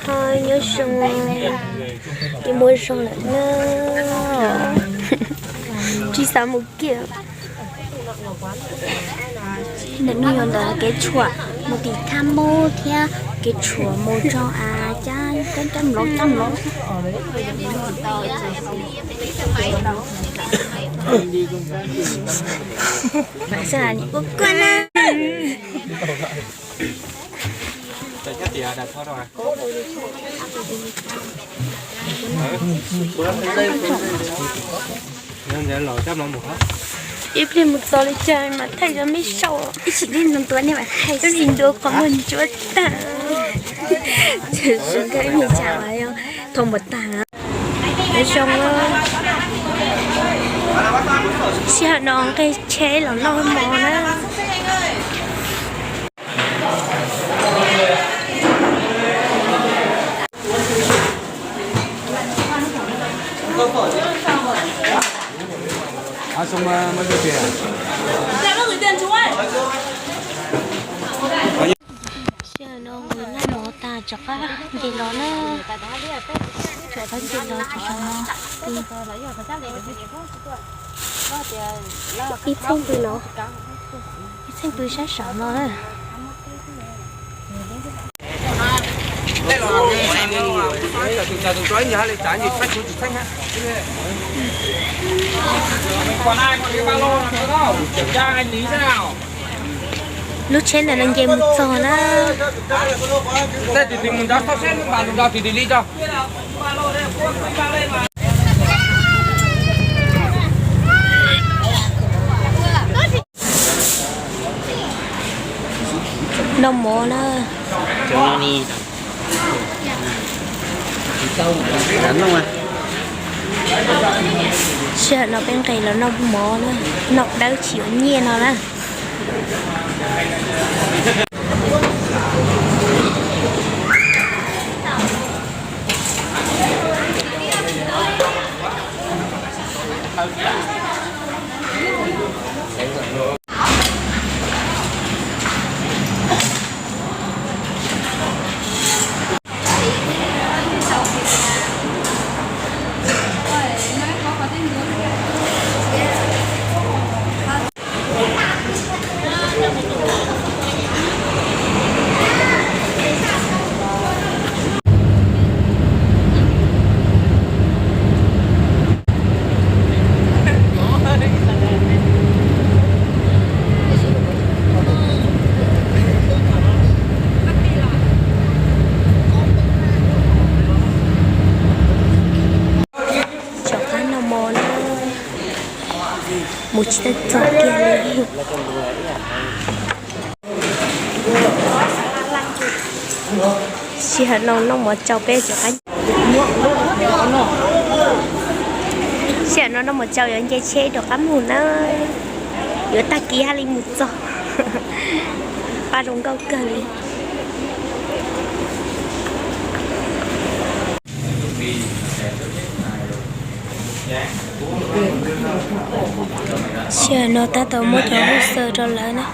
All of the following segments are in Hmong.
Nyob zoo, ces muaj zog lawm na, tsis xav mus kiag. Ntawm no yog ntawm kev tshuam mus tim thaj mub thiab kev tshuam mus rau av cab cab cab mlov cab mlov. Ua kuaj na. Ib pliag mus txog li cas mas thaij rau meb saib. Ib sim neej ntuav nej mam thaij, ib sim ntuav qhov muag ntsuab tag. Zoo nkauj ib me tsam mas yog thau npaum tag. Zoo, sij hawm no nqe tsheb los noj mov na. Sij hawm no nqis noj mov tas rov qab nce los na. Rov qab nce los rau saum no. Ib txheej pw no, ib txheej pw sab saum no na. Lub tsheb ntawm no nce mus txog na. Noj mov na. Sij hawm no peb nqis los noj mov na, noj dawb tsis yuav nyiaj no na. Rov qab noj mov na, mus tsis tau txog kiag li. Sij hawm no noj mov tsau peb rov qab, sij hawm no noj mov tsau yuav nce tsheb rov qab mus na. Yuav tag kis haj li mus txog. Paj zoo nkauj kawg li. Sij hawm no tab tom muab cov hauj xaws rau lawv na.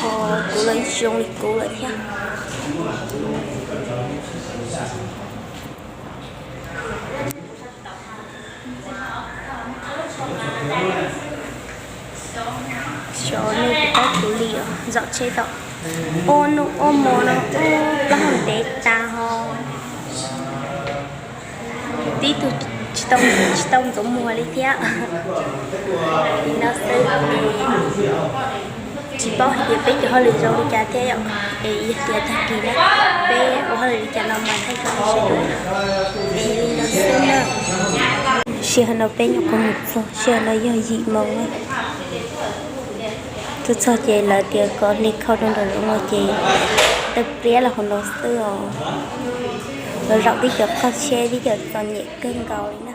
Kuv los zoo li kuv lawm thiab. Xyov nej puas paub kuv li os, zaum tsheb tom ua noj ua mov no ua plaub hau ntev tas ho tib tug tsis tau ntxuav muag li thiab. Li no xwb es tsis paub hais tias peb cov hauj lwm zoo li cas thiab yom. Es yog tias tag kis na peb ua hauj lwm li cas no mas thaij rau nej sawv daws. Es li no xwb na. Sij hawm no peb nyuam qhuav mus txog, sij hawm no yog yim moos na. Tuaj txog ces lawv tias kom hliv khau rau nram zoov no ces tawg pliab los hauv no xwb os. Los zaum tib co qaug tsheb tib co txom nyem kawg nkaus li na.